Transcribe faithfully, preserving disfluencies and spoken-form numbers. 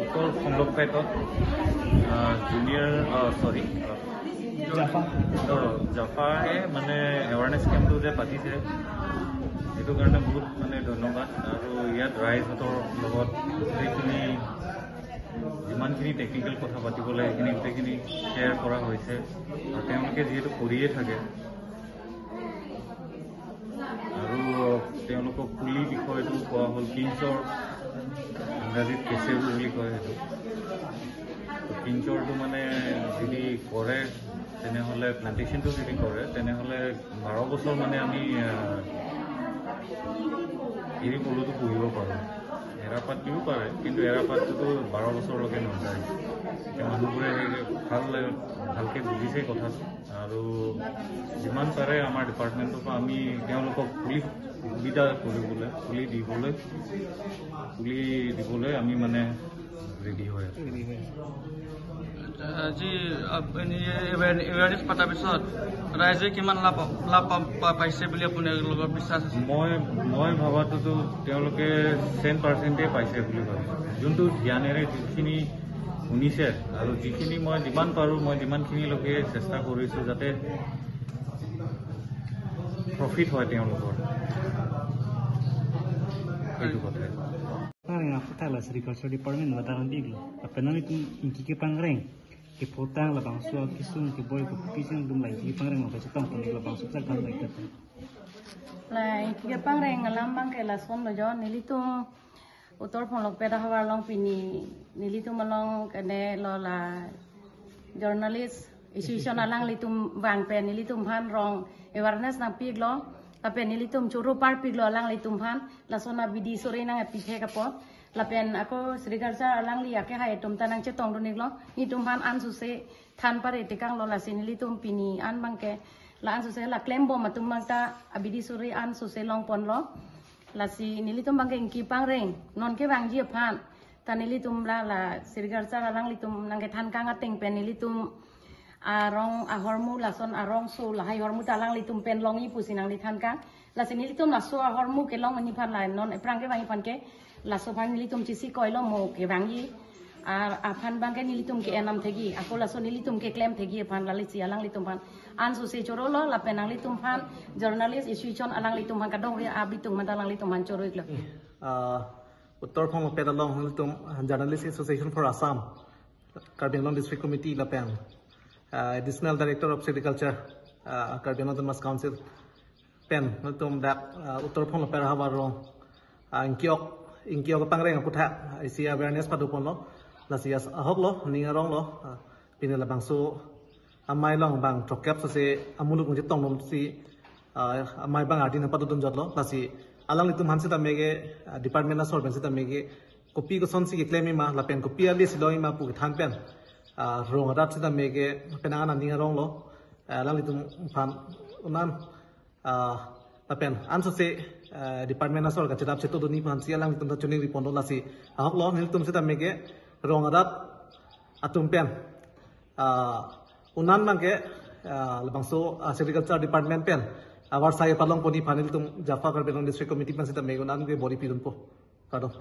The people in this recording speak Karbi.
উত্তৰ সংলগ্ন পেটত জুনিয়ৰ চৰি জাফা জাফাই মানে এৱাৰনেছ কেম্পটো যে পাতিছে, সেইটো কাৰণে বহুত মানে ধন্যবাদ। আৰু ইয়াত ৰাইজহঁতৰ লগত গোটেইখিনি যিমানখিনি টেকনিকেল কথা পাতিব লাগে, সেইখিনি গোটেইখিনি শ্বেয়াৰ কৰা হৈছে। আৰু তেওঁলোকে যিহেতু কৰিয়ে থাকে, আৰু তেওঁলোকক কুলি বিষয়টো কোৱা হ'ল কিঞ্চৰ, ইংৰাজীত কেচেবু বুলি কয় সেইটো। তো কিঞ্চৰটো মানে যদি কৰে, তেনেহ'লে প্লাণ্টেশ্যনটো যদি কৰে, তেনেহ'লে বাৰ বছৰ মানে আমি আহ, এৰী পলুটো পুহিব পাৰোঁ। এৰাপাত দিও পাৰে, কিন্তু এৰাপাতটোতো বাৰ বছৰলৈকে নাযায়। এতিয়া মানুহবোৰে সেই ভাল, ভালকৈ বুজিছে কথাটো। আৰু যিমান পাৰে আমাৰ ডিপাৰ্টমেণ্টৰ পৰা আমি তেওঁলোকক পুলি সুবিধা কৰিবলৈ, পুলি দিবলৈ, পুলি দিবলৈ আমি মানে ৰেডি হৈ আছোঁ। আজি আপুনি এৱেৰনেছ পতাৰ পিছত ৰাইজে কিমান লাভ, লাভ পা- পা- পাইছে বুলি আপোনালোকৰ বিশ্বাস আছে? মই মই ভবাটোতো তেওঁলোকে চেণ্ট পাৰ্চেণ্টেই পাইছে বুলি ভাবিছোঁ। যোনটো জ্ঞানেৰে যিখিনি শুনিছে আৰু যিখিনি মই যিমান পাৰোঁ, মই যিমানখিনিলৈকে চেষ্টা কৰিছোঁ যাতে প্ৰফিট হয় তেওঁলোকৰ, সেইটো কথাই। Pareng aphuthak la Sericulture Department la darang biglo. Apenang itum ingki kepangreng, kepotang labangso akesung keboi kopi sing dum la ingki kepangreng lo kachetong pon labangso chak kan baik. La ingki kepangreng alam abang ke lason lo jo, nelitum Uttor Phonglokpet ahavar along pini nelitum along kene lo la journalist association alanglitum vang pen nelitum aphan rong awareness nangpiklo, lapen nelitum choro parpiklo alanglitum aphan, lason abidi sore nangpithek apot. Lapen ako Sericulture alangli akehai atum ta nangchetongdun-iklo, nelitum aphan ansose than pare tekanglo, lasi nelitum pini an abang ke la ansose la klembom atum abang ta abidi sore ansose longponlo. Lasi nelitum abang ke ingki pangreng, non kevangji aphan ta nelitum la la Sericulture alanglitum nangkethan kang ateng pen nelitum arong ahormu lason arongso lahai ahormu ta alanglitum pen longji pusi nangkethan kang. Lasi nelitum laso ahormu kelong ani aphan la non ephrang kevangji aphan ke laso aphan nelitum chisi koilo, mo kevangji a- aphan abang ke nelitum ke enam thegi, ako laso nelitum keklem thegi aphan, lasi alanglitum aphan ansose chorolo, lapen nanglitum aphan journalist association alanglitum aphan kadokave abitung mata alanglitum aphan choro-iklo. Ah, Uttor Phonglokpet along nelitum Journalist Association for Assam, Karbi Anglong District Committee lapen ah, Additional Director of Sericulture, ah, Karbi Anglong Autonomous Council pen nelitum dak ah, Uttor Phonglokpet ahavar along ah, ingkiok ingkiok pangreng aphuthak isi awareness padoponlo, lasi as ahoklo, ning aronglo, ah, pini labangso amei along bang throkkep sose amuluk nangchetongdunsi ah, amei abang ardi nangpadodunjotlo, lasi alanglitum aphan sitame ke ah, department asor pen sitame ke kopi kosonsi keklem-ikma lapen kopi ale si long-ikma pu kethan pen ah, rong arat sitame ke penang an aning aronglo, ah, alanglitum aphan unan ah, lapen ansose ah, department asor kachedap chetodunji aphansi alanglitum ta choningri ponlo, lasi ahoklo, nelitum sitame ke rong arat atum pen ah, unan abang ke ah, labangso ah, Sericulture Department pen avarsai palongponji aphan nelitum Jafa Karbi Anglong District Committee pen sitame unan ke bor-i pidunpo. Kardom.